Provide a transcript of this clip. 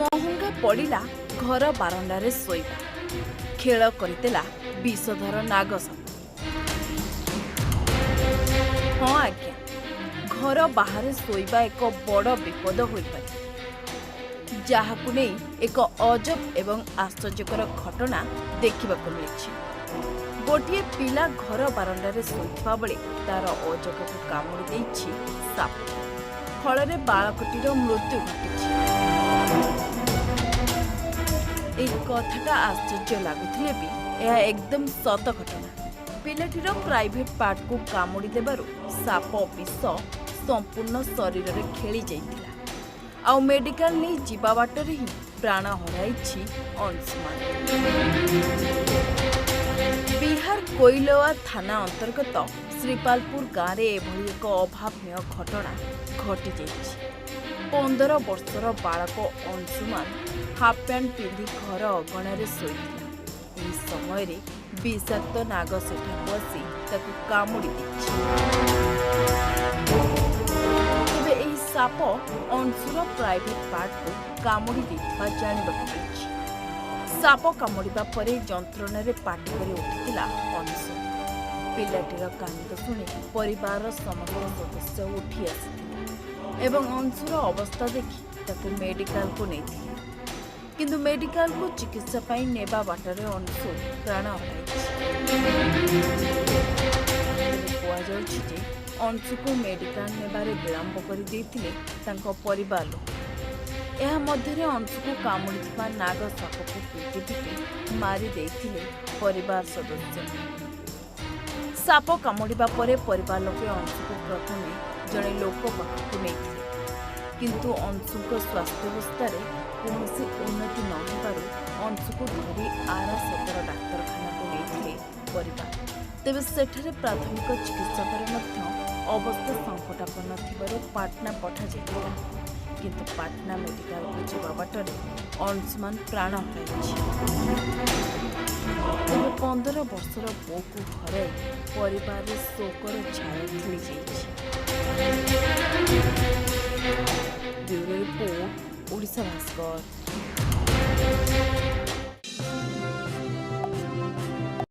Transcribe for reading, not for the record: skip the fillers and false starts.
ମହଙ୍ଗା ପଡ଼ିଲା ଘର ବାରଣ୍ଡାରେ ଶୋଇବା। ଖେଳ କରିଦେଲା ବିଷଧର ନାଗସାପ। ହଁ ଆଜ୍ଞା, ଘର ବାହାରେ ଶୋଇବା ଏକ ବଡ଼ ବିପଦ ହୋଇପାରେ, ଯାହାକୁ ନେଇ ଏକ ଅଜବ ଏବଂ ଆଶ୍ଚର୍ଯ୍ୟକର ଘଟଣା ଦେଖିବାକୁ ମିଳିଛି। ଗୋଟିଏ ପିଲା ଘର ବାରଣ୍ଡାରେ ଶୋଇଥିବା ବେଳେ ତାର ଅଜଗକୁ କାମୁଡ଼ି ଦେଇଛି ସାପ। ଫଳରେ ବାଳକଟିର ମୃତ୍ୟୁ ଘଟିଛି। ଏହି କଥାଟା ଆଶ୍ଚର୍ଯ୍ୟ ଲାଗୁଥିଲେ ବି ଏହା ଏକଦମ ସତ ଘଟଣା। ପିଲାଟିର ପ୍ରାଇଭେଟ ପାର୍ଟକୁ କାମୁଡ଼ି ଦେବାରୁ ସାପ ବିଷ ସମ୍ପୂର୍ଣ୍ଣ ଶରୀରରେ ଖେଳି ଯାଇଥିଲା, ଆଉ ମେଡିକାଲ ନେଇ ଯିବା ବାଟରେ ହିଁ ପ୍ରାଣ ହରାଇଛି ଅଂଶୁମାନ। ବିହାର କୋଇଲୱା ଥାନା ଅନ୍ତର୍ଗତ ଶ୍ରୀପାଲପୁର ଗାଁରେ ଏଭଳି ଏକ ଅଭାବନୀୟ ଘଟଣା ଘଟିଯାଇଛି। 15 ବର୍ଷର ବାଳକ ଅଂଶୁମାନ ହାଫ୍ ପ୍ୟାଣ୍ଟ ପିନ୍ଧି ଘର ଅଗଣାରେ ଶୋଇଥିଲା। ଏହି ସମୟରେ ବିଷାକ୍ତ ନାଗ ସେଠାକୁ ଆସି ତାକୁ କାମୁଡ଼ି ଦେଇଛି। ତେବେ ଏହି ସାପ ଅଂଶୁର ପ୍ରାଇଭେଟ ପାର୍ଟକୁ କାମୁଡ଼ି ଦେଇଥିବା ଜାଣିବାକୁ ମିଳିଛି। ସାପ କାମୁଡ଼ିବା ପରେ ଯନ୍ତ୍ରଣାରେ ପାଟି କରି ଉଠିଥିଲା ଅଂଶୁ। ପିଲାଟିର କାନ୍ଦ ଶୁଣି ପରିବାରର ସମସ୍ତ ସଦସ୍ୟ ଉଠି ଆସିଥିଲେ ଏବଂ ଅଂଶୁର ଅବସ୍ଥା ଦେଖି ତାକୁ ମେଡିକାଲକୁ ନେଇଥିଲେ। କିନ୍ତୁ ମେଡିକାଲକୁ ଚିକିତ୍ସା ପାଇଁ ନେବା ବାଟରେ ଅଂଶୁ ପ୍ରାଣ ହରାଇଛି। ତେବେ କୁହାଯାଉଛି ଯେ ଅଂଶୁକୁ ମେଡିକାଲ ନେବାରେ ବିଳମ୍ବ କରିଦେଇଥିଲେ ତାଙ୍କ ପରିବାର ଲୋକ। ଏହା ମଧ୍ୟରେ ଅଂଶୁକୁ କାମୁଡ଼ିଥିବା ନାଗ ସାପକୁ ପିଟି ପିଟି ମାରି ଦେଇଥିଲେ ପରିବାର ସଦସ୍ୟ। ସାପ କାମୁଡ଼ିବା ପରେ ପରିବାର ଲୋକେ ଅଂଶୁକୁ ପ୍ରଥମେ ଜଣେ ଲୋକ ପାଖକୁ ନେଇଥିଲେ, କିନ୍ତୁ ଅଂଶୁଙ୍କ ସ୍ୱାସ୍ଥ୍ୟାବସ୍ଥାରେ କୌଣସି ଉନ୍ନତି ନ ହେବାରୁ ଅଂଶୁକୁ ଧରି ଆରା ସଦର ଡାକ୍ତରଖାନାକୁ ନେଇଥିଲେ ପରିବାର। ତେବେ ସେଠାରେ ପ୍ରାଥମିକ ଚିକିତ୍ସା ପରେ ମଧ୍ୟ ଅବସ୍ଥା ସଙ୍କଟାପନ୍ନ ଥିବାରୁ ପାଟନା ପଠାଯାଇଥିଲା। କିନ୍ତୁ ପାଟନା ମେଡିକାଲକୁ ଯିବା ବାଟରେ ଅଂଶୁମାନ ପ୍ରାଣ ହରାଇଛି। ତେବେ 15 ବର୍ଷର ପୁଅକୁ ହରାଇ ପରିବାରରେ ଶୋକର ଛାୟା ଖେଳିଯାଇଛି। Bureau report, Odisha Bhaskar.